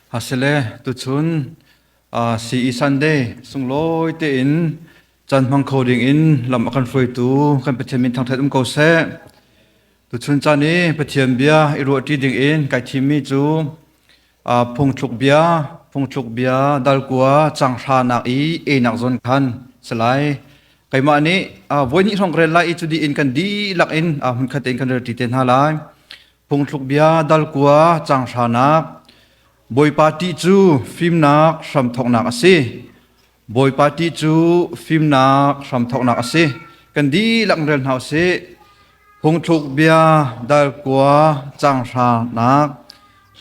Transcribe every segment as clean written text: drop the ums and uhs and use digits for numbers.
Hasile tuchun CE Sunday sunglawi tein caan hmang kho ding in lam a kan hruaitu kan Pathian min thangṭhat um ko seh. Tuchun caan i Pathian bia i ruahṭi ding in kai thimmi cu phungthluk bia, phungthluk bia dalkua changhranak i enak zawn khan si lai. Keimah nih voi hnih hrawng ka rel lai i cu dih in kan dihlak in hmunkhat tein kan relṭi te hna lai. Phungthluk bia dalkua changhranak Bawipa ṭih cu fimnak hramthawknak a si. Bawipa ṭih cu fimnak hramthawknak a si. Kan dihlak rel hna usih. Phungthluk bia dalkua changhranak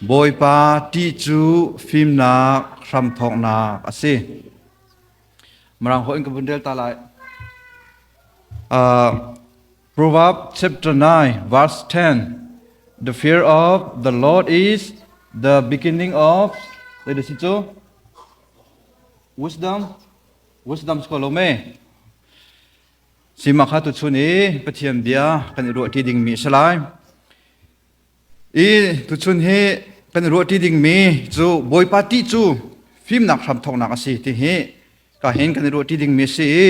Bawipa ṭih cu fimnak hramthawknak a si. Mirang holh in ka vun rel ta lai. Proverbs chapter 9 verse 10 The fear of the Lord is the beginning of zei si cu wisdom wisdom ko lo me sima kha tu chun i Pathian bia kan i ruah ṭi dingmi a si lai I tuchun hi kan i ruahṭi dingmi cu Bawipa ṭih cu fimnak hramthawknak a si ti hi ka hin kan i ruahṭi dingmi a si i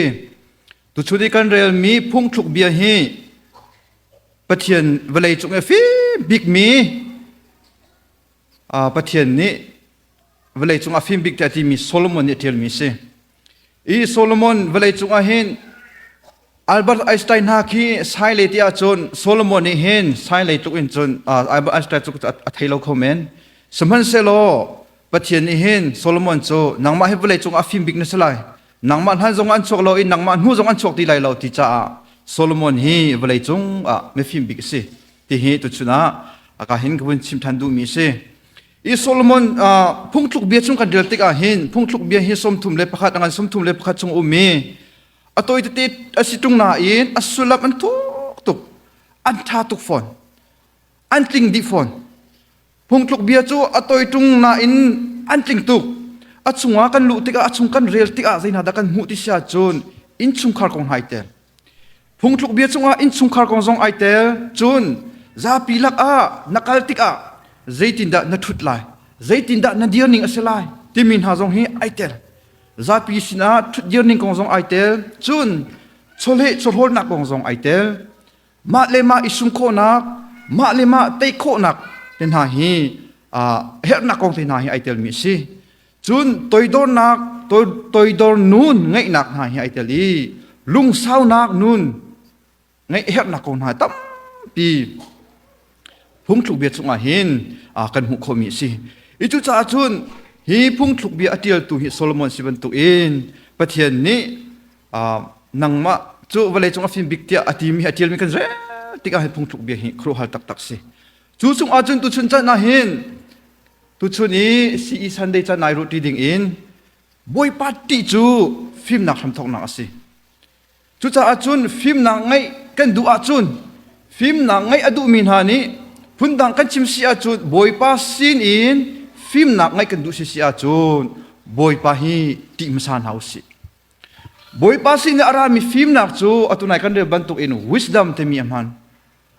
tuchun i kan relmi phungthluk bia hi Pathian vawlei cung i a fim bikmi Pathian nih vawlei cung a fim bik tiah timi Solomon nih a ṭialmi a si. I Solomon vawlei cung ah hin Albert Einstein hna khi sailei ti ahcun Solomon nih hin sailei tluk in cun Albert Einstein cu a thei lo kho men. Sihmanhsehlaw Pathian nih hin Solomon cu nangmah hi vawlei cung ah fim bik na si lai. Nangmah hlan zong an chuak lo i nangmah hnu zong an chuak ti lai lo ti caah Solomon hi vawlei cung ah mifim bik a si ti hi tuchun ah aka hin ka vun chim ṭhan duhmi a si. I Solomon phungthluk bia chung kan rel tikah hin phungthluk bia hi 31 a ngan 31 chung ummi a tawi tete a si ṭung nain a sullam an thuk tuk an ṭha tuk fawn an tling dih fawn phungthluk bia cu a tawi ṭung nain an tling tuk a chungah kan luh tikah a chung kan rel tikah zei hna dah kan hmuh ti si ahcun innchungkhar kong hai tel Phungthluk bia chungah innchungkhar kong zong ai tel. Cun zapi lakah na kal tikah zeitindah na ṭhut lai, zeitindah na dir ning a si lai timi hna zong hi ai tel. Zapi sinah ṭhut dir ning kong zong ai tel. Cun chawleh chawhrawlnak kong zong ai tel. Mah le mah i sum khawhnak, mah le mah tei khawhnak te hna hi herhnak kong te hna hi ai telmi a si. Cun toidornak toidor nun ngeihnak hna hi ai tel i lungsaunak nun ngeih herhnak ko hna tampi phungthluk bia chungah hin kan hmuh khawhmi a si. I cucaah cun hi phungthluk bia a ṭialtu hi Solomon si bantukin Pathian nih nangmah cu vawlei cung a fim bik tiah a timi a ṭialmi kan rel tikah hi phungthluk bia hi khuaruahhar taktak si. Cu chungah cun tuchun chan ah hin Tuchun i CE Sunday can ai ruahṭi ding in Bawipa ṭih cu fimnak hramthawknak a si. Cucaah cun fimnak ngeih kan duh ahcun fimnak ngeih a duhmi hna nih phundang kan chim si ahcun Bawipa sin in fimnak ngeih kan duh si si ahcun Bawipa hi ṭih hmasa hna u sih. Bawipa sin i a rami fimnak cu atu nai kan rel bantuk in wisdom timi a hman.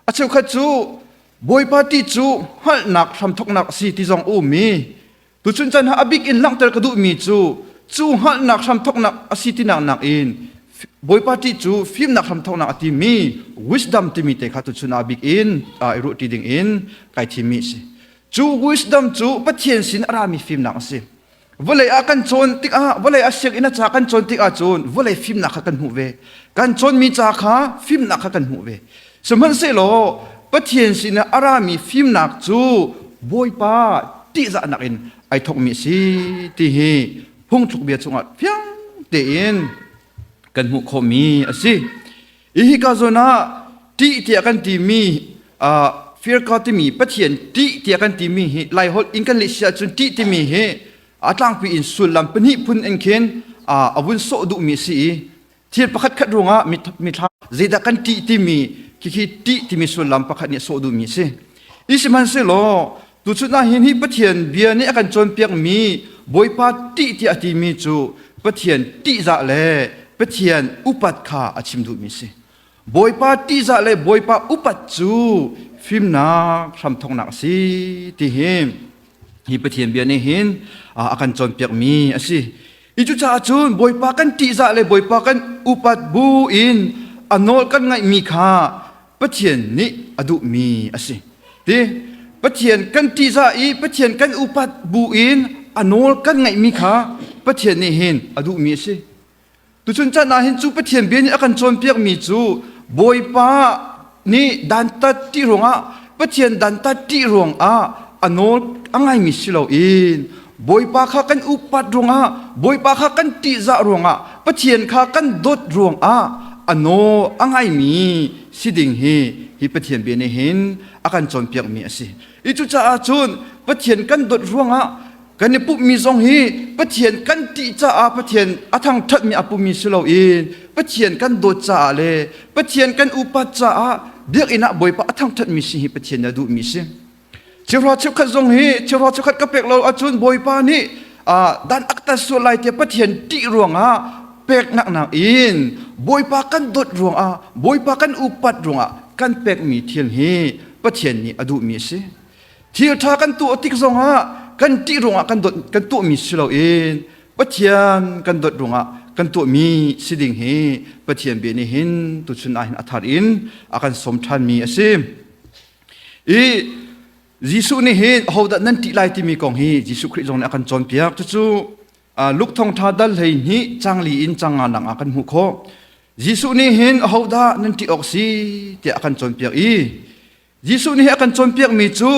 A cheukhat cu Bawipa ti cu hngalhnak hramthawknak a si ti zong a um i tuchun chan ah a bik in langhter ka duhmi cu cu hngalhnak hramthawknak a si tinak nakin Bawipa ṭih cu fimnak hramthawknak a timi wisdom timi te kha tuchun ah a bik in i ruahṭi ding in kai thimmi a si. Cu wisdom cu Pathian sin a rami fimnak a si. Vawlei ah kan cawn tikah vawlei ah sianginn a ca kan cawn tikah cun vawlei fimnak kha kan hmuh ve. Kan cawnmi ca kha fimnak kha kan hmuh ve. Sihmanhsehlaw Pathian sinah a rami fimnak cu Bawipa ṭihzahnak in ai thawkmi a si ti hi phungthluk bia chungah fiang tein kan hmuh khawhmi a si. Hi hika zawn ah ṭih tiah kan timi fear God timi Pathian ṭih tiah kan timi hi Laiholh in kan leh si ahcun ṭih timi hi a tlangpi in sullam pahnih phun in khin a vun sawh duhmi a si i thil pakhat khat ruangah mithla zeidah kan ṭih timi khikhi ṭih timi sullam pakhat nih a sawh duhmi a si. I sihmanhsehlaw tuchun ah hin hi Pathian bia nih a kan cawnpiakmi Bawipa ṭih tiah a timi cu Pathian ṭihzah le Pathian upat kha a chim duhmi a si. Bawipa ṭihzah le Bawipa upat cu fimnak hramthawknak a si ti hi Hi Pathian bia nih hin a kan cawnpiakmi a si. I cucaah cun Bawipa kan ṭihzah le Bawipa kan upat bu in a nawl kan ngaihmi kha Pathian nih a duhmi a si. Ti Pathian kan ṭihzah i Pathian kan upat bu in a nawl kan ngaihmi kha Pathian nih hin a duhmi a si. Tuchun chan ah hin cu Pathian bia nih a kan cawnpiakmi cu Bawipa nih dantat ṭih ruangah Pathian dantat ṭih ruangah a nawl a ngaimi si loin Bawipa kha kan upat ruangah Bawipa kha kan ṭihzah ruangah Pathian kha kan dawt ruangah a nawl a ngaimi si ding hi hi Pathian bia nih hin a kan cawnpiakmi a si. I cucaah cun Pathian kan dawt ruangah Kan i pumhmi zong hi Pathian kan ṭih caah Pathian a thangṭhatmi a pummi si loin Pathian kan dawt caah le Pathian kan upat caah biakinn ah Bawipa a thangṭhatmi si hi Pathian nih a duhmi si. Cheuhra cheukhat zong hi cheuhra cheukhat ka pek lo ahcun Bawipa nih dan ak tat sual lai tiah Pathian ṭih ruangah peknak nakin Bawipa kan dawt ruangah Bawipa kan upat ruangah kan pekmi thil hi Pathian nih a duhmi a si. Thil ṭha kan tuah tik zongah kan ṭih ruangah kan dawt kan tuahmi si loin Pathian kan dawt ruangah kan tuahmi si ding hi Pathian bia nih hin tuchun ah hin a thar in a kan sawm ṭhanmi a si. I Jesuh nih hin ahodah nan ṭih lai timi kong hi Jesuh Khrih zong nih a kan cawnpiak. Cucu Luke thawngṭha dal 12 cang li in cang nga nak ah kan hmuh khawh. Jesuh nih hin ahodah nan ṭih awk si tiah a kan cawnpiak i Jesuh nih a kan cawnpiakmi cu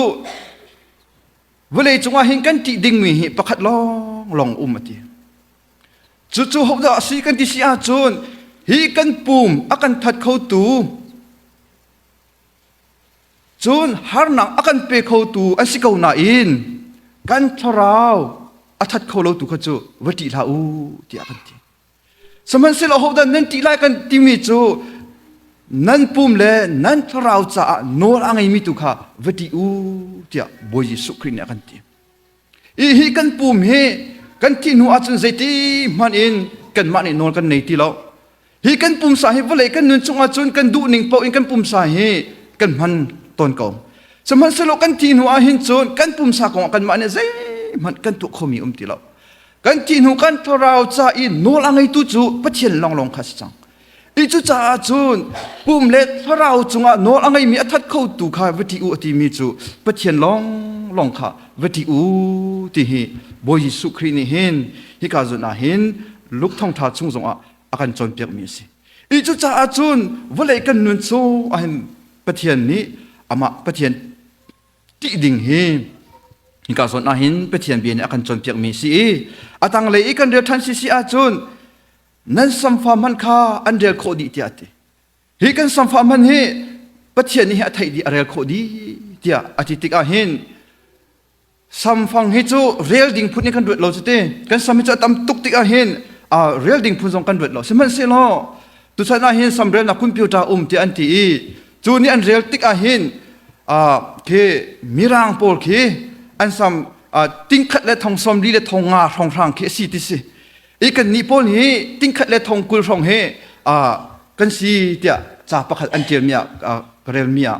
vawlei cungah hin kan ṭih dingmi hi pakhat lawnglawng um a ti. Cucu hodah a si kan ti si ahcun hi kan pum a kan that khotu cun harnak a kan pe khotu an si ko nain kan thlarau a that kho lo tu kha cu va ṭih hlah u tiah kan ti. Sihmanhsehlaw hodah nan ṭih lai kan timi cu nan pum le nan thlarau caah nawl a ngeimi tu kha va ṭih u tiah Bawi Jesuh Khrih nih a kan ti. Hi hi kan pum hi kan thih hnu ahcun zeiti hmanh in kanmah nih nawl kan nei ti lo. Hi kan pumsa hi vawlei kan nun chung ahcun kan duh ning paoh in kan pumsa hi kan hman tawn ko. Sihmanhsehlaw kan thih hnu ah hin cun kan pumsa kong ah kanmah nih zeihmanh kan tuah khomi um ti lo. Kan thih hnu kan thlarau ca i nawl a ngeitu cu Pathian lawnglawng kha si cang. I cucaah cun pum le thlarau cungah nawl a ngeimi a that khotu kha va ṭih u a timi cu Pathian lawnglawng kha va ṭih u ti hi Bawi Jesuh Khrih nih hin hika zawn ah hin Luke thawngṭha chung zongah a kan cawnpiakmi a si. I cucaah cun vawlei kan nun chung ahhin Pathian nih amah Pathian ṭih ding hi hika zawn ah hin Pathian bia nih a kan cawnpiakmi a si i a tanglei i kan rel ṭhan sisi ahcun nan samfa hmanh kha an rel khawh dih tiah a ti. Hi kan samfa hmanh hi Pathian nih a theih dih a rel khawh dih tiah a ti tikah hin samfang hi cu rel ding phun in kan ruat lo cu ti kan sam hi cu a tam tuk tikah hin rel ding phun zong kan ruat lo sihmanhsehlaw tuchan ah hin samrelnak computer um tiah an ti i Cu nih an rel tik ah hin khi mirang pawl khi an sam tingkhat le thong 40 le thong nga hrawnghrang khi a si ti si. I kan nih pawl hi tingkhat le thong 20 hrawng hi kan si tiah ca pakhat an ṭialmi ah ka relmi ah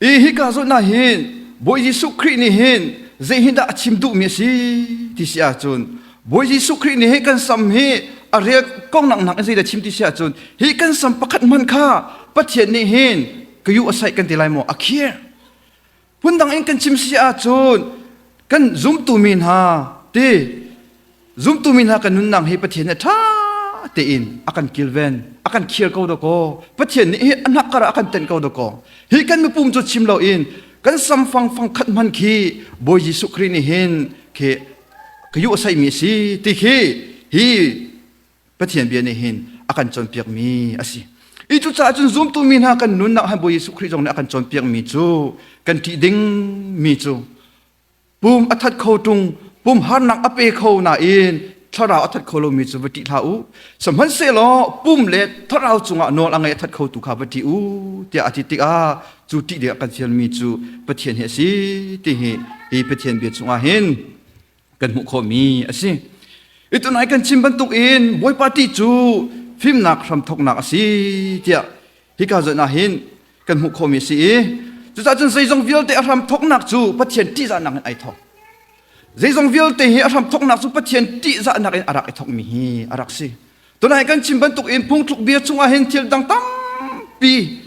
I hika zawn ah hin Bawi Jesuh Khrih nih hin zei hin dah a chim duhmi a si ti si ahcun Bawi Jesuh Khrih nih hi kan sam hi a rel kong nak in zeidah chim ti si ahcun hi kan sam pakhat hmanh kha Pathian nih hin ka yu a saih kan ti lai maw a khir phundang in kan chim si ahcun kan zumtu mi hna ti Zumtu mi hna kan nunnak hi Pathian nih ṭha tein a kan kilven, a kan khir ko dakaw. Pathian nih hi a hnak kar ah a kan tenh ko dakaw. Hi kan mipum cu chim loin kan samfang fang khat hman khi Bawi Jesuh Khrih nih hin khi ka yu a saihmi a si ti khi hi Pathian bia nih hin a kan cawnpiakmi a si. I cucaah cun zumtu mi hna kan nunnak han Bawi Jesuh Khrih zong nih a kan cawnpiakmi cu kan ṭih dingmi cu Pum a that kho ṭung, pum harnak a pe kho nain thlarau a that kho lomi cu va ṭih hlah u. Sihmanhsehlaw pum le thlarau cungah nawl a ngei a that khotu kha va ṭih u tiah a ti tikah cu ṭih ding a kan fialmi cu Pathian hi a si ti hi hi Pathian bia chungah hin kan hmuh khawhmi a si. I tunai kan chim bantukin Bawipa ṭih cu fimnak hramthawknak a si tiah hika zawn ah hin kan hmuh khawhmi a si i. Cucaah cun zeizong vialte a hram thawknak cu Pathian ṭihzahnak in ai thawk. Zeizong vialte hi a hram thawknak cu Pathian ṭihzahnak in a rak i thawkmi hi a rak si. Tunai kan chim bantuk in phungthluk bia chungah hin thil dang tampi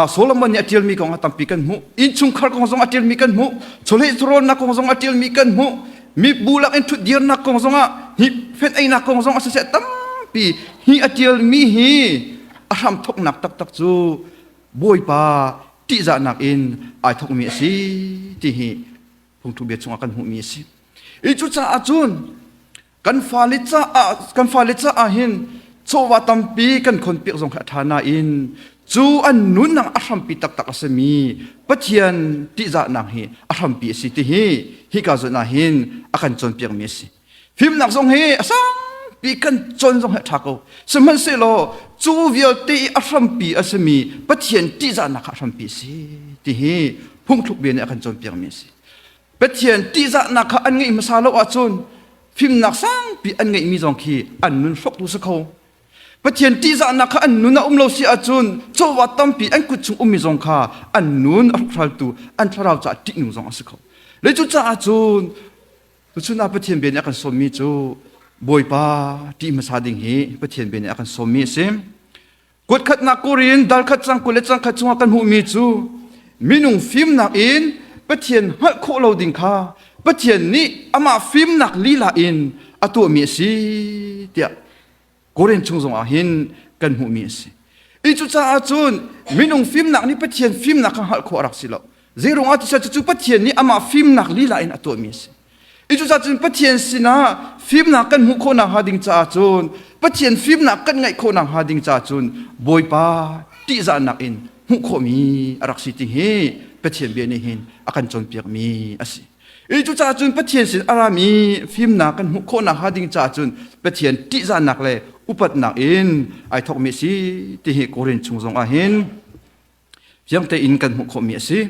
Solomon nih a ṭialmi kong ah tampi kan hmuh. Innchungkhar kong zong a ṭialmi kan hmuh. Chawleh chawhrawlnak kong zong a ṭialmi kan hmuh. Mibu lak in ṭhutdirnak kong zong ah fenh einak kong zong ah siseh tampi hi a ṭialmi hi a hramthawknak taktak cu Bawipa ṭihzahnak in ai thawkmi a si ti hi phungthu bia chungah kan hmuhmi a si. I cucaah cun kan fale caah kan fale caah hin chawva tampi kan khonpiak zong kha a ṭha nain cu an nunnak a hrampi taktak a simi Pathian ṭihzahnak hi a hrampi a si ti hi hika zawn ah hin a kan cawnpiakmi a si. Fimnak zong hi a sangpi kan cawn zong hi a ṭha ko. Sihmanhsehlaw cu vialte i a hrampi a simi Pathian ṭihzahnak kha a hrampi a si ti hi phungthluk bia nih a kan cawnpiakmi a si. Pathian ṭihzahnak kha an ngeih hmasa lo ahcun fimnak sangpi an ngeihmi zong khi an nun hrawktu si kho. Pathian ṭihzahnak kha an nun a um lo si ahcun chawva tampi an kut chung ummi zong kha an nun a hrawkhraltu an thlarau caah ṭihnung zong a si kho. Le cucaah cun tuchun ah Pathian bia nih a kan sawmmi cu Bawipa ṭih hmasa ding hi Pathian bia nih a kan sawmmi a si. Kutkhatnak Korin dal khat cang 20 le cang khat chungah kan hmuhmi cu minung fimnak in Pathian hngalh khawh lo ding kha Pathian nih amah fimnak lila in a tuahmi a si tiah Korin chung zongah hin kan hmuhmi a si. I cucaah cun minung fimnak nih Pathian fimnak kha hngalh khawh a rak si lo. Zeiruangah ti cucu Pathian nih amah fimnak lila in a tuahmi a si. I cucaah cun Pathian sinah fimnak kan hmuh khawhnak hnga ding caah cun Pathian fimnak kan ngeih khawhnak hnga ding caah cun Bawipa ṭihzahnak in hmuh khawhmi a rak si ti hi Pathian bia nih hin a kan cawnpiakmi a si. I cucaah cun Pathian sin a rami fimnak kan hmuh khawhnak hnga ding caah cun Pathian ṭihzahnak le upatnak in ai thawkmi a si ti hi Korin chung zong ah hin fiang tein kan hmuh khawhmi a si.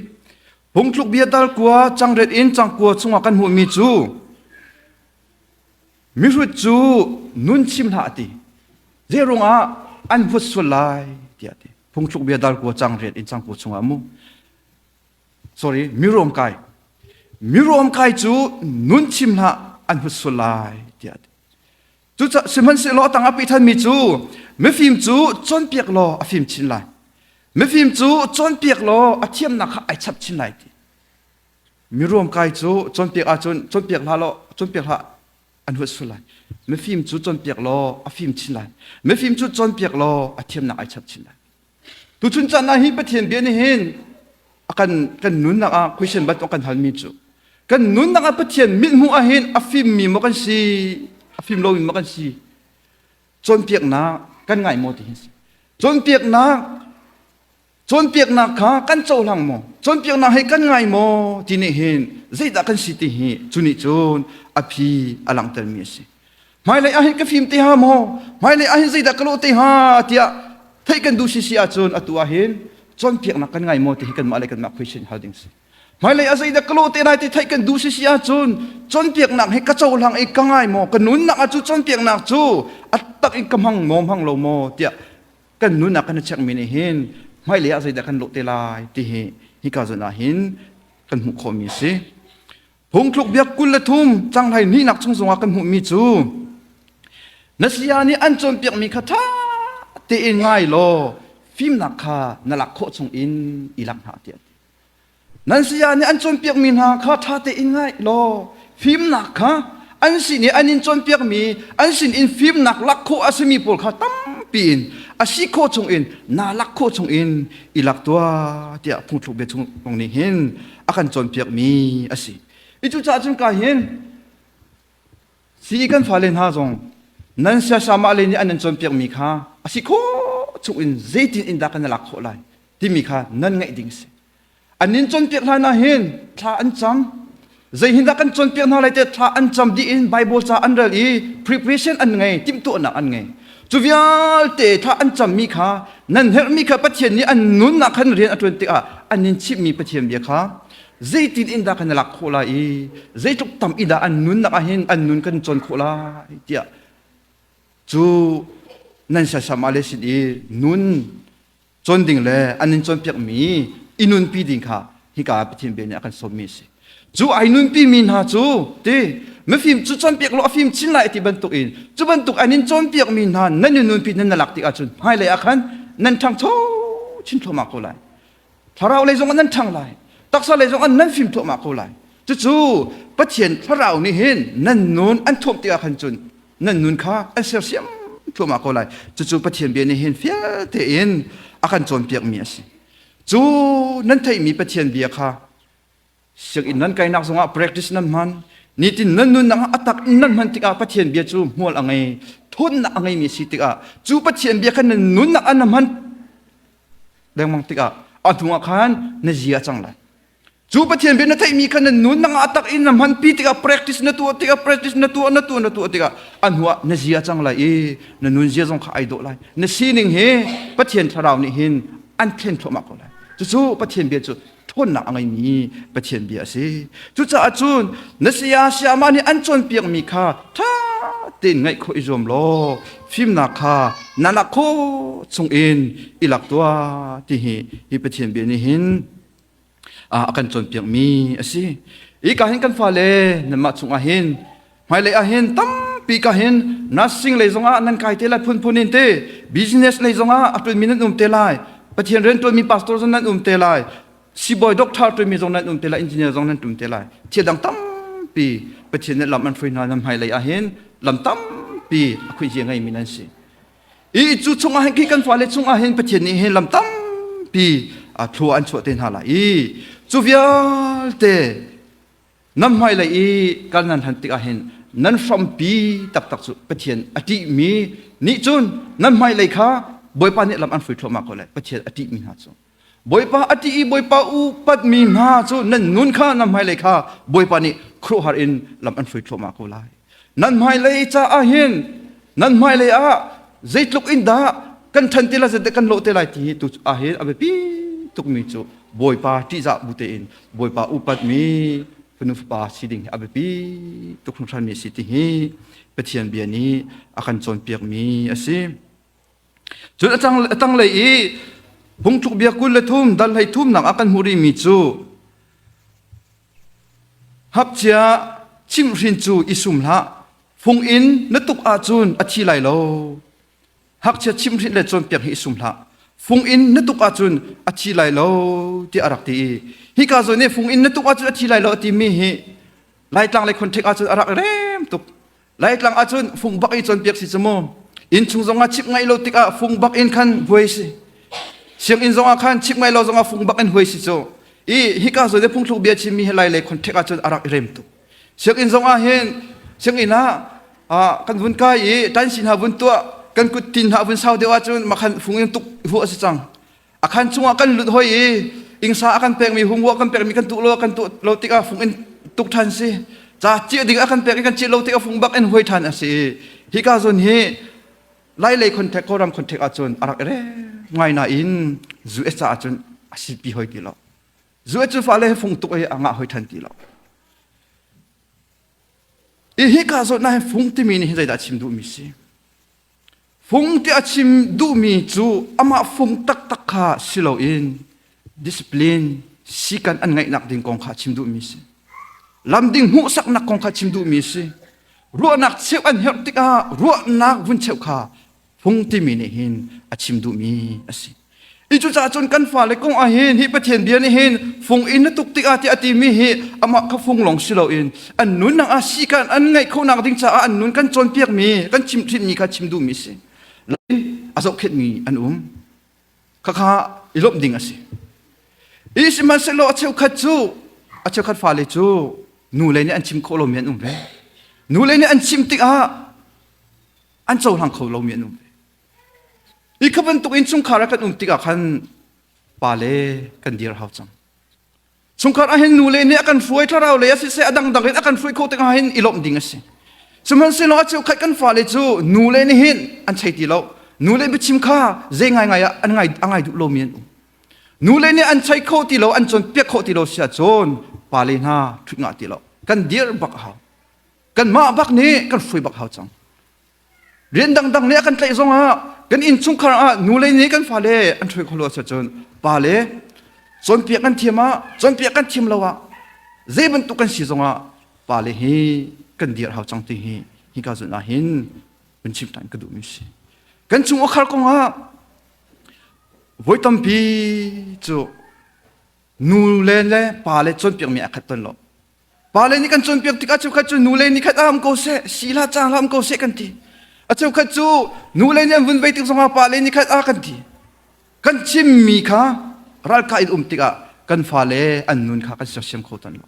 Phungthluk bia dal kua cangret in cangkua chungah kan hmuhmi cu mihrut cu nun chim hlah a ti. Zeirung ah an vut sual lai tiah a ti. Phungthluk bia dal kua cangret in cangkua chungah mu. Sorry, miruam kai. Miruam kai cu nun chim hlah an vut sual lai tiah a ti. Cucaah sihmanhsehlaw a tang a peh thanmi cu mifim cu cawnpiak law a fim chin lai. Mifim cu cawnpiak law a thiamnak kha ai chap chin lai ti. Miruam kai cu cawnpiak ahcun cawnpiak hlah law cawnpiak hlah an huat sual lai. Mifim cu cawnpiak law a fim chin lai. Mifim cu cawnpiak law a thiamnak ai chap chin lai. Tuchun caan ah hi Pathian bia nih hin a kan kan nunnak ah question bantuk kan halmi cu kan nunnak ah Pathian mithmuh ah hin a fimmi maw kan si a fim lomi maw kan si cawnpiaknak kan ngai maw ti hi si cawnpiaknak cawnpiaknak kha kan cohlang maw cawnpiaknak he kan ngai maw ti nih hin zeidah kan si ti hi cu nih cun a phi a langhtermi a si Hmailei ah hin ka fim te ha maw? Hmailei ah hin zeidah ka lawh te ha? tiah theih kan duh sisi ahcun atu ah hin cawnpiaknak kan ngai maw ti hi kanmah le kanmah question hal ding si. Hmailei ah zeidah ka lawh te lai ti theih kan duh sisi ahcun cawnpiaknak hi ka cohlang i ka ngai maw? Ka nunnak ah cu cawnpiaknak cu a tak in ka hmang maw hmang lo maw tiah kan nunnak kan i checkmi nih hin hmailei ah zeidah kan lawh te lai ti hi hika zawn ah hin kan hmuh khawhmi a si. Phungthluk biak 23 canghlai hnihnak chung zongah kan hmuhmi cu na saya nih an cawnpiakmi kha ṭha tein ngai law fimnak kha na lak khawh chung in i lak hna tiah ti. Nan saya nih an cawnpiakmi hna kha ṭha tein ngai law fimnak kha an sin i an in cawnpiakmi an sin in fimnak lak khawh a simi pawl kha tampi in a si khawh chung in naa lak khawh chung in i lak tuah tiah phungthluk bia chung kong nih hin a kan cawnpiakmi a si. I cucaah cun ka hin si kan fale hna zong nan siasamah le nih an nan cawnpiakmi kha a si khawh chung in zeitin in dah kan i lak khawh lai timi kha nan ngaih ding a si. An in cawnpiak hlan ah hin thla an cam. Zei hin dah kan cawnpiak hna lai te thla an cam dih in Bible ca an rel i preparation an ngei, timhtuahnak an ngei. Cu vialte thla an cammi kha nan herhmi kha Pathian nih an nunnak khan rian a ṭuan tikah an in chimhmi Pathian bia kha zeitin in dah kan i lak khawh lai i zeitluk tam i dah an nunnak ah hin an nun kan cawn khawh lai tiah cu nan siasam ah le sin i nun cawn ding le an in cawnpiakmi i nunpi ding kha hika Pathian bia nih a kan sawmmi a si. Cu ai nunpi mi hna cu ti mifim cu cawnpiak law a fim chin lai ti bantuk in cu bantuk an in cawnpiak mi hna nan i nunpi nan lak tik ahcun hmailei ah khan nan ṭhangcho chin thluahmah ko lai. Thlarau lei zong ah nan ṭhang lai. Taksa lei zong ah nan fim thluahmah ko lai. Cucu Pathian thlarau nih hin nan nun an thuamh tikah khan cun nan nun kha an sersiam thluahmah ko lai. Cucu Pathian bia nih hin fial tein a kan cawnpiakmi a si. Cu nan theihmi Pathian bia kha sianginn nan kainak zongah practice nan hman nitin nan nunnak ah a tak in nan hman tikah Pathian bia cu hmual a ngei thawnnak a ngeimi si tikah cu Pathian bia kha nan nunnak ah na hman lengmang tikah a hnuah khan na zia cang lai cu Pathian bia na theihmi kha na nunnak ah a tak in na hmanpi tikah practice na tuah tikah practice na tuah na tuah na tuah tikah a hnuah na zia cang lai i na nun zia zong kha ai dawh lai na sining hi Pathian thlarau nih hin an thlen thluahmah ko lai cucu Pathian bia cu ṭhawnnak a ngeimi Pathian bia a si. Cucaah cun na saya sayama nih an cawnpiakmi kha ṭha tein ngaih khawh i zuam law fimnak kha na lak khawh chungin i lak tuah ti hi hi Pathian bia nih hin a kan cawnpiakmi a si. Hika hin kan fale nanmah chungah hin hmailei ah hin tampi ka hin nursing lei zongah nan kai te lai phunphun in te business lei zongah a ṭuanmi nan um te lai Pathian rian ṭuanmi pastor zong nan um te lai sibawi doctor ṭuanmi zong nan um te lai engineer zong nan ṭum te lai thil dang tampi Pathian nih lam an hruai hna nan hmailei ah hin lam tampi a khuihzia ngeimi nan si i cu chungah hin khi kan fale chungah hin Pathian nih hin lam tampi thlua an chuah te hna lai i cu vialte Nan hmailei i kal nan hlan tikah hin nan hrampi taktak cu Pathian a ṭihmi nih cun nan hmailei kha Bawipa nih lam an hrui thluahmah ko lai Pathian a ṭihmi hna cu Bawipa a ṭih i Bawipa upatmi hna cu nan nun kha nan hmailei kha Bawipa nih khuaruahhar in lam an hrui thluahmah ko lai nan hmailei caah hin nan hmailei ah zeitluk in dah kan ṭhan te lai zeidah kan lawh te lai ti hi tu ah hin a biapi tukmi cu Bawipa ṭihzah bu tein Bawipa upatmi fanu fapa si ding hi a biapi tuk hringhranmi a si ti hi Pathian bia nih a kan cawnpiakmi a si. Cun a tanglei i phungthluk bia 23 dal hlei thumnak ah kan hmuh rihmi cu hapchia chimhhrin cu i sum hlah fung in na tuk ahcun a thi lai lo Ngakchia chimhhrinh le cawnpiak hi i sum hlah. Fung in na tuk ahcun a thi lai lo tiah a rak ti i hika zawn i fung in na tuk ahcun a thi lai lo a timi hi Laitlang le Khonṭhek ahcun a rak rem tuk. Laitlang ahcun fung bak i cawnpiak si cu mu. Inn chung zongah chip ngaih lo tikah fung bak in khan huai si. Sianginn zongah khan chip ngaih lo zongah fung bak in huai si cu. I hika zawn i phungthluk bia chimmi hi Lai le Khonṭhek ahcun a rak i rem tuk. Sianginn zongah hin sianginn ah kan vun kai i tansi hna vun tuah kan kut tin hna vun sau deuh ahcun makhan fung in tuk hu a si cang. A khan chungah kan lut hoi i ingsa a kan pekmi hungwa kan pekmi kan tuh lo kan tuh lo tikah fung in tuk ṭhan si. Ca ciah ding a kan pek i kan ciah lo tikah fung bak in huai ṭhan a si. Hika zawn hi Lai lei contact Kawlram contact ahcun a rak i rem ngai nain US caah cun a sipi hoi ti lo. Zu cu fale fung tuk i a ngah hoi ṭhan ti lo. I hika zawtnak hi fung timi nih hin zeidah a chim duhmi si? Fung ti a chim duhmi cu amah fung taktak kha si loin discipline sikan an ngeihnak ding kong kha a chim duhmi si. Lam ding hmuhsaknak kong kha chim duhmi si. Ruahnak cheuh an herh tikah ruahnak vun cheuh kha Phung timi nih hin a chim duhmi a si. I cucaah cun kan fale kong ah hin hi Pathian bia nih hin fung in na tuk tikah tiah a timi hi amah kha fung lawng si loin an nunnak ah sikan an ngeih khawhnak ding caah an nun kan cawnpiakmi kan chimhhrinhmi kha chim duhmi a si. A zohkhenhmi an um. Khakha i lawmh ding a si. I sihmanhsehlaw a cheukhat cu a cheukhat fale cu nu le nih an chim khawh lomi an um ve. Nu le nih an chim tikah an cohlang kho lomi an um ve. Hi kha bantuk in chungkhar ah kan um tikah khan pale kan dir hau cang. Chungkhar ah hin nu le nih a kan hruai thlarau lei ah siseh a dangdang in a kan hruai kho tikah hin i lawmh ding a si. Sihmanhsehlaw a cheukhat kan fale cu nu le nih hin an chei ti lo. Nu le biachim kha zei ngaingai ah an ngai a ngai duh lomi an um. Nu le nih an chei kho ti lo, an cawnpiak kho ti lo si ahcun pale hna ṭhut ngah ti lo. Kan dir bak a hau. Kanmah bak nih kan hruai bak hau cang. Rian dangdang nih a kan tlaih zongah kan innchungkhar ah nu le nih kan fale an hruai khawh lo cun pa le Cawnpiak kan thiam ah, cawnpiak kan thiam lo ah, zei bantuk kan si zongah pale hi kan dir hau cang ti hi hika zun ah hin kan chim tan ka duhmi si. Kan chung okhar kong ah voi tampi cu nu le le pa le cawnpiakmi a khat ton lo. Pale nih kan cawnpiak tikah cheukhat cu nule nih khat ah um ko seh, si hlah cang hlah um ko seh kan ti. A cheukhat cu nule nih an vun vei tik zongah pale nih khat ah kan ti. Kan chimmi kha ralkah in um tikah kan fale an nun kha kan sersiam kho tan lo.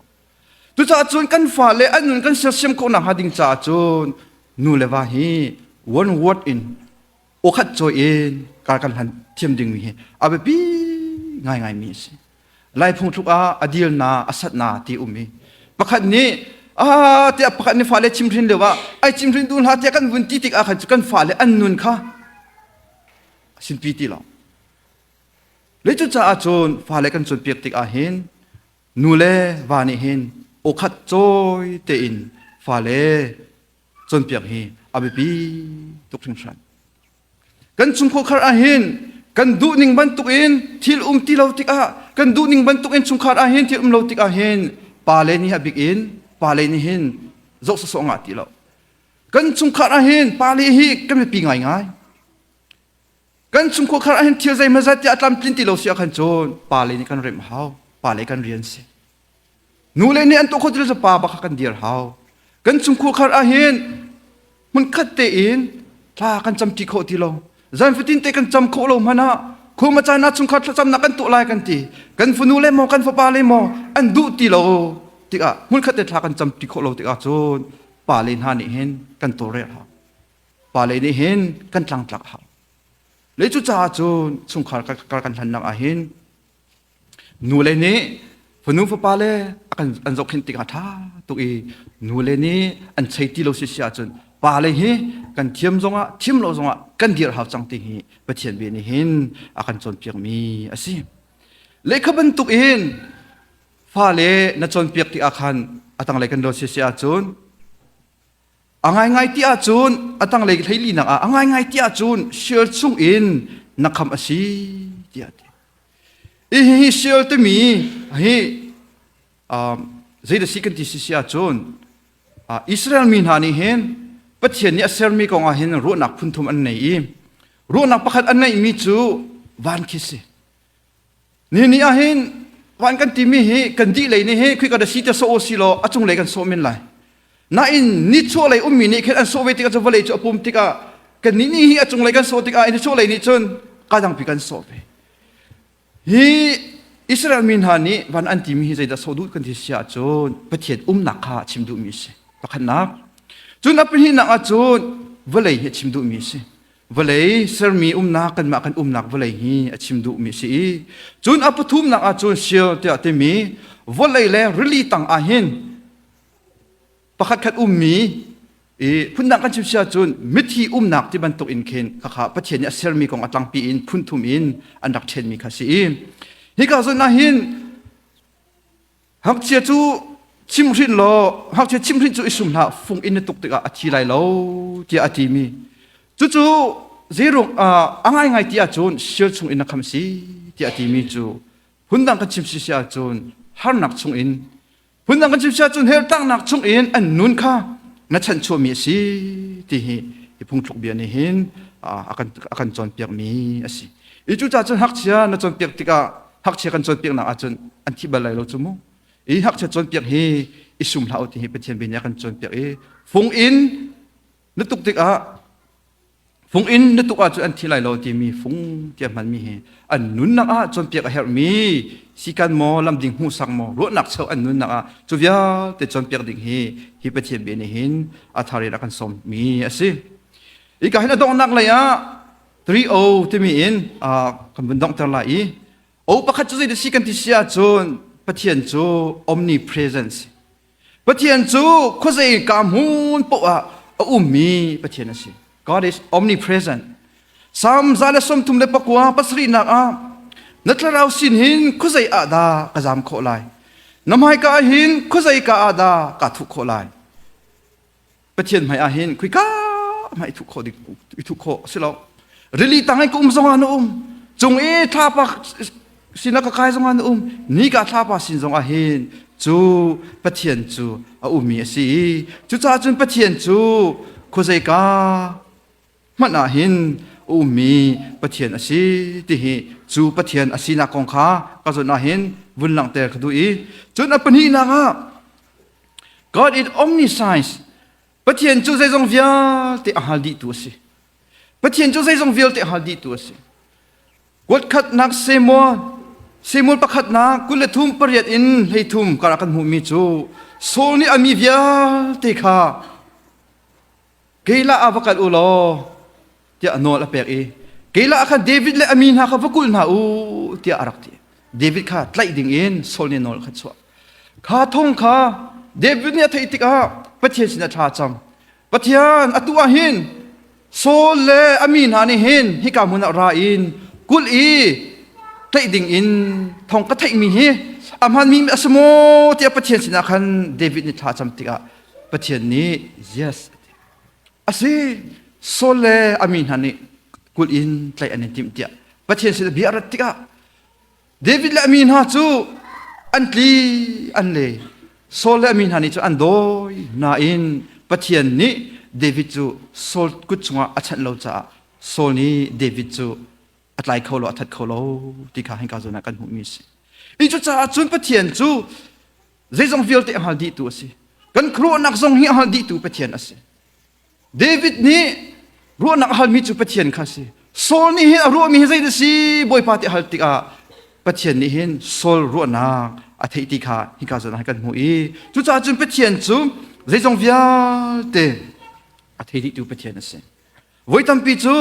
Cucaah cun kan fale an nun kan sersiam khawh nakhnga ding caah cun nu le va hi one word in awkhat cawi in kar kan hlan thiam dingmi hi a biapi ngaingaimi a si. Lai phungthluk ah a dil na a sat na ti um i pakhat nih ah tiah pakhat nih fale chimhrin lio ah ai chimhrin duh hlah tiah kan vun ti tik ah khan cu kan fale an nun kha a sinpi ti lo. Le cucaah cun fale kan cawnpiak tik ah hin nu le va nih hin awkhat cawi tein fale cawnpiak hi a biapi tuk hringhran. Kan chungkhar ah hin kan duhning bantukin thil um ti lo tikah kan duhning bantukin chungkhar ah hin thil um lo tikah hin pale nih a bik in pale nih hin zoh sawsawh ngah ti lo. Kan chungkhar ah hin pale hi kan biapi ngaingai. Kan chungkhar ah hin thil zeimazat tiah a tlamtlin ti lo si ah khan cun pale nih kan remh hau. Pale kan rian si. Nule nih an tuah khawh ti lo pa bak kha kan dir hau. Kan chungkhar ah hin hmunkhat tein thla kan camṭi khawh ti lo. Zan fatin te kan cam khawh lo hmanh ah khuma caan ah chungkhar thlacamnak kan tuah lai kan ti. Kan fanu le maw kan fapa le maw an duh ti lo tikah hmunkhat te thla kan camṭi khawh lo tikah cun pale hna nih hin kan tawlrel hau. Pale nih hin kan tlangtlak hau. Le cucaah cun chungkhar kar kan hlannak ah hin Nule nih fanu fapa le an zohkhenh tikah ṭha tuk i nule nih an chei ti lo si si ahcun pale hi kan thiam zongah thiam lo zongah kan dir hau cang ti hi Pathian bia nih hin a kan cawnpiakmi a si. Lehkha bantuk in fale na cawnpiak tik ah khan a tanglei kan lo si si ahcun A ngaingai ti ahcun a tanglei hleilinak ah a ngaingai ti ahcun Sheol chung in na kham a si tiah a ti. Hi hi Sheol timi hi zeidah si kan ti si si ahcun Israel mi hna nih hin Pathian nih a sermi kong ah hin ruahnak phunthum an nei i ruahnak pakhat an neihmi cu van khi si. Ni ni ah hin van kan timi hi kan dih lei nih hi khika da si te sawh si law a cung lei kan sawh men lai. Nain nichuah lei ummi nih khin an sawh ve tikah cu vawlei cu a pum tikah kan nih nih hi a cung lei kan sawh tikah nichuah lei nih cun kadangpi kan sawh ve. Hi Israel mi hna nih van an timi hi zeidah sawh duh kan ti si ahcun Pathian umnak kha a chim duhmi a si. Pakhatnak. Cun a pahnihnak ahcun vawlei hi a chim duhmi a si. Vawlei sermi umnak kanmah kan umnak vawlei hi a chim duhmi a si i cun a pathumnak ah cun Sheol tiah timi vawlei le rili tang ah hin pakhatkhat ummi i phundang kan chim si ahcun mithi umnak ti bantuk in khin khakha Pathian nih a sermi kong a tlangpi in phunthum in an rak ṭhenmi kha si i hika zawn ah hin Ngakchia cu chimhrin law ngakchia chimhrin cu i sum hlah fung in na tuk tikah a thi lai lo tiah a timi cucu zeirung a ngaingai ti ahcun sial chung in na kham si tiah a timi cu phundang kan chim si si ahcun harnak chung in phundang kan chim si ahcun heltlangnak chung in an nun kha na chanchuahmi a si ti hi hi phungthluk bia nih hin a kan a kan cawnpiakmi a si i cucaah cun ngakchia na cawnpiak tikah Hngakchia kan cawnpiaknak ahcun an thi bal lai lo cu mu. I hngakchia cawnpiak hi i sum hlah u ti hi Pathian bia nih a kan cawnpiak i fung in na tuk tikah fung in na tuk ahcun an thi lai lo timi fung tiah hmanmi hi an nunnak ah cawnpiak a herhmi sikan maw lamding hmuhsak maw ruahnak cheu an nunnak ah cu vialte cawnpiak ding hi hi Pathian bia nih hin a thar in a kan sawmmi a si. Hika hin a donghnak lei ah 3O timi in kan vun donghter lai i O pakhat cu zeidah si kan ti si ahcun Pathian cu omnipresence Pathian cu khuazei ka hmun poah ah a ummi Pathian a si. God is omnipresent. Psalm 139 pasarihnak ah na thlarau sin hin khuazei ah dah ka zam khawh lai? Na hmaika ah hin khuazei ka ah dah kaa thuh khawh lai? Pathian hmai ah hin khuika hmai i thuh khawh dik i thuh khawh si lo rili tang i ka um zong ah na um cung i thlapa Sinah ka kai zongah na um, nika thlapa sin zongah hin cu Pathian cu a ummi a si i cucaah cun Pathian cu khuazeika hmanh ah hin a ummi Pathian a si ti hi cu Pathian a sinak kong kha ka zawn ah hin vun langhter ka duh i cun a pahnihnak ah God is omniscience. Pathian cu zeizong vialte a hngal dihtu a si. Pathian cu zeizong vialte a hngal dihtu a si. Kuatkhatnak Samuel Samuel pakhatnak 23 pariat in 13 karah kan hmuhmi cu Saul nih a mi vialte kha Keilah ah va kal u law tiah nawl a pek i Keilah ah khan David le a mi hna kha va kulh hna u tiah a rak ti. David kha tlaih ding in Saul nih nawl kha chuah. Kha thong kha David nih a theih tikah Pathian sinah thla a cam. Pathian atu ah hin Saul le a mi hna nih hin hika hmun ah ra in kulh i tlaih ding in thong ka theihmi hi a hmanmi a si maw tiah Pathian sinah khan David nih thla a cam tikah Pathian nih yes a ti. A si Saul le a mi hna nih kulh in tlaih an in timh tiah Pathian sinah bia a rat tikah David le a mi hna cu an tli an le. Saul le a mi hna nih cu an dawi nain Pathian nih David cu Saul kut chungah a chanh lo caah Saul nih David cu a tlai kho lo a that kho lo ti kha hinka zawn ah kan hmuhmi a si. I cucaah cun Pathian cu zeizong vialte a hngal dihtu a si. Kan khuaruahnak zong hi a hngal dihtu Pathian a si. David nih ruahnak a halmi cu Pathian kha a si. Saul nih hin a ruahmi hi zeidah si Bawipa ti a hal tikah Pathian nih hin Saul ruahnak a theih ti kha hika zawn ah kan hmuh i cucaah cun Pathian cu zeizong vialte a thei dihtu Pathian a si. Voi tampi cu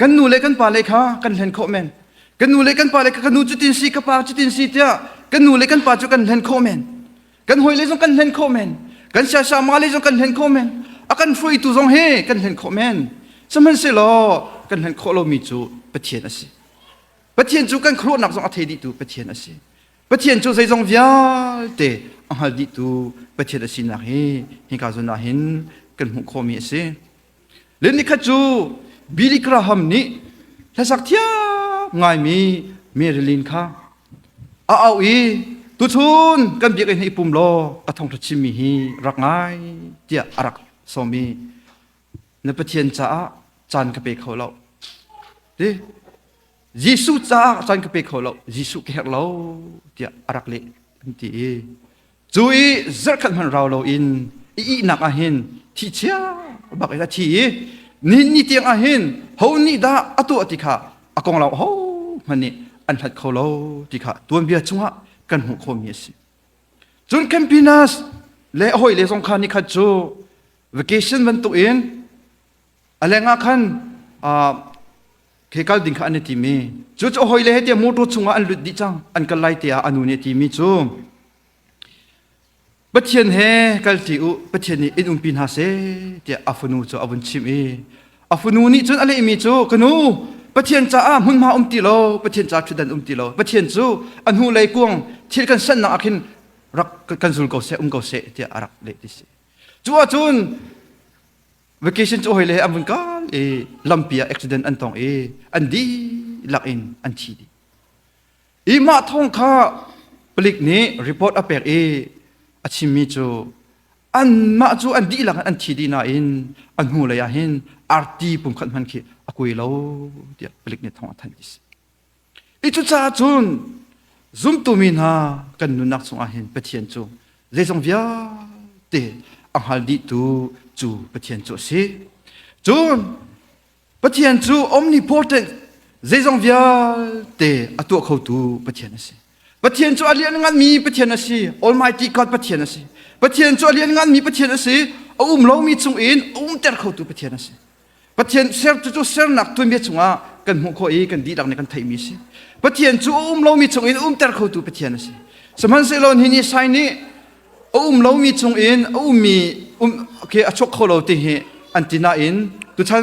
kan nu le kan pa le kha kan hlen khawh men. Kan nu le kan pa le kha ka nu cutin si ka pa cutin si tiah kan nu le kan pa cu kan hlen khawh men. Kan hawile zong kan hlen khawh men. Kan siasama le zong kan hlen khawh men. A kan hruaitu zong hi kan hlen khawh men. Sihmanhsehlaw kan hlen khawh lomi cu Pathian a si. Pathian cu kan khuaruahnak zong a thei dihtu Pathian a si. Pathian cu zeizong vialte a hngal dihtu Pathian a sinak hi hika zawn ah hin kan hmuh khawhmi a si. Le nikhat cu Billy Graham nih hlasak thiam ngaimi Marilyn kha a auh i tuchun kan biakinn hi i pum law ka thawngṭha chimmi hi rak ngai tiah a rak sawm i na Pathian caah caan ka pe kho lo. Ti Jesuh caah caan ka pe kho lo, Jesuh ka herh lo tiah a rak leh an ti i Cu i zarhkhat hmanh rau loin i ihnak ah hin thihchia bak in a thi i nihin ni tiang ah hin ho nih dah a tuah ti kha a konglam ho hmanh nih an hlat kho lo ti kha tuanbia chungah kan hmuh khawhmi a si. Cun Campinas le a hawile zong kha nikhat cu vacation bantukin a lengah khan khi kal ding kha an i tim i cu cu hoi le he tiah motor chungah an lut dih cang an kal lai tiah a nu nih a timi cu Pathian he kal ṭi u Pathian nih in umpi hna seh tiah a fanu cu a vun chimh i a fanu nih cun a lehmi cu ka nu Pathian caah hmunhma um ti lo Pathian caah ṭhutdan um ti lo Pathian cu a hnulei kuang thil kan sannak ah khin rak kan zul ko seh um ko seh tiah a rak leh ti si cu ahcun Vacation cu hoi le an vun kal i lampi ah accident an tong i an dihlak in an thi dih. I mah thawng kha palik nih report a pek i a chimmi cu anmah cu an dihlak in an thi dih nain a hnu lei ah hin arti pumkhat hman khi a kui lo tiah palik nih thawng a thanh ti si. I cucaah cun zumtu mi hna kan nunnak chungah hin Pathian cu zeizong vialte a hngal dihtu cu Pathian cu a si. Cun Pathian cu omnipotent zeizong vialte a tuah khotu Pathian a si. Pathian cu a liannganmi Pathian a si. Almighty God Pathian a si. Pathian cu a liannganmi Pathian a si. A um lomi chungin a umter khotu Pathian a si. Pathian ser cu sernak tuanbia chungah kan hmuh khawh i kan dihlak nih kan theihmi a si. Pathian cu a um lomi chungin a umter khotu Pathian a si. Sihmanhsehlaw nihin i sai nih a um lomi chungin a ummi um khi a chuak kho lo ti hi an ti nain tuchan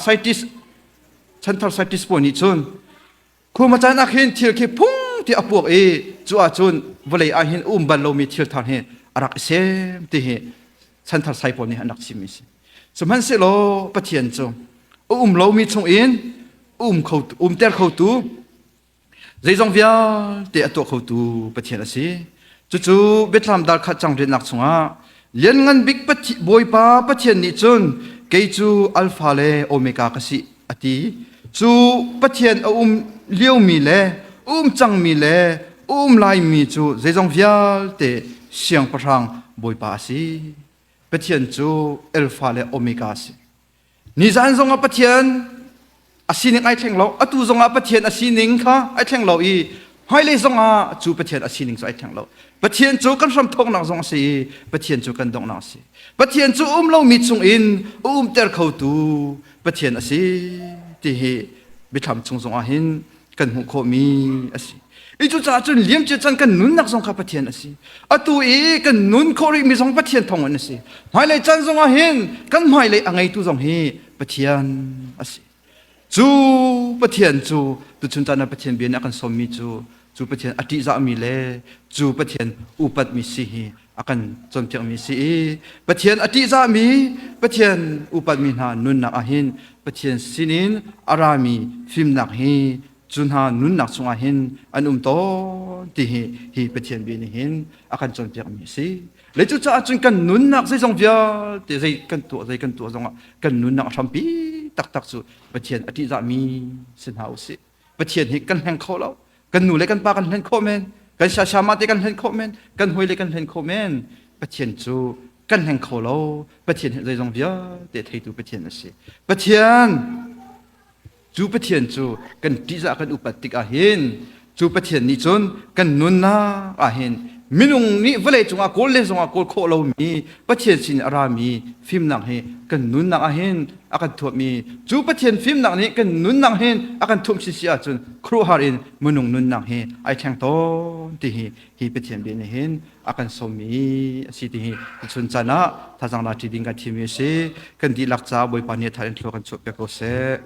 scientist chanthar scientist pawl nih cun khuma caan ah khin thil khi phung ti a puak i cu ahcun vawlei ah hin um bal lomi thil thar hi a rak i sem ti hi chanthar sai pawl nih an rak chimmi si. Sihmanhsehlaw Pathian cu a um lomi chungin um kho umter khotu. Zeizong vialte a tuah khotu Pathian a si. Cucu Biathlam dal khat cang riannak chungah Lianngan bik Bawipa Pathian nih cun kei cu Alpha le Omega ka si a ti. Cu Pathian a um liomi le um cangmi le um laimi cu zeizong vialte siangpahrang Bawipa a si. Pathian cu Alpha le Omega a si. Nizan zongah Pathian a sining ai thleng lo, atu zongah Pathian a sining kha ai thleng lo i hmailei zongah cu Pathian a sining cu ai thleng lo. Pathian cu kan hramthawknak zong a si i Pathian cu kan donghnak a si. Pathian cu um lomi chungin a umter khotu Pathian a si ti hi biathlam chung zongah hin kan hmuh khawhmi a si. I cucaah cun liamcia chan kan nunnak zong kha Pathian a si. Atu i kan nun khawh rihmi zong Pathian thawngin a si. Hmailei caan zongah hin kan hmailei a ngeitu zong hi Pathian a si. Cu Pathian cu tuchun caan ah Pathian bia nih a kan sawmmi cu cu Pathian a ṭihzahmi le cu Pathian upatmi si hi a kan cawnpiakmi si i Pathian a ṭihzahmi Pathian upatmi hna nunnak ah hin Pathian sinin a rami fimnak hi cu hna nunnak chungah hin an um tawn ti hi hi Pathian bia nih hin a kan cawnpiakmi a si. Le cucaah cun kan nunnak zeizong vialte zei kan tuah zei kan tuah zongah kan nunnak a hrampi taktak cu Pathian a ṭihzahmi si hna usih. Pathian hi kan hleng kho lo. Kan nu le kan pa kan hlen khawh men, kan siasama te kan hlen khawh men, kan hawi le kan hlen khawh men. Pathian cu kan hleng kho lo. Pathian hi zeizong vialte theitu Pathian a si. Pathian cu Pathian cu kan ṭihzah kan upat tik ahhin cu Pathian nih cun kan nunnak ahhin minung nih vawlei cungah kawl le zongah kawl khawh lomi Pathian sin a rami fimnak hi kan nunnak ahhin a kan thuammi cu Pathian fimnak nih kan nunnak hin a kan thuamh si ahcun khuaruahhar in minung nunnak hi ai thleng tawn ti hi hi Pathian bia nih hin a kan sawmmi a si ti hi chun caan ah thazang la ṭi ding kan thimmi a si. Kan dihlak caah Bawipa nih a thar in thlua kan chuah piak ko seh.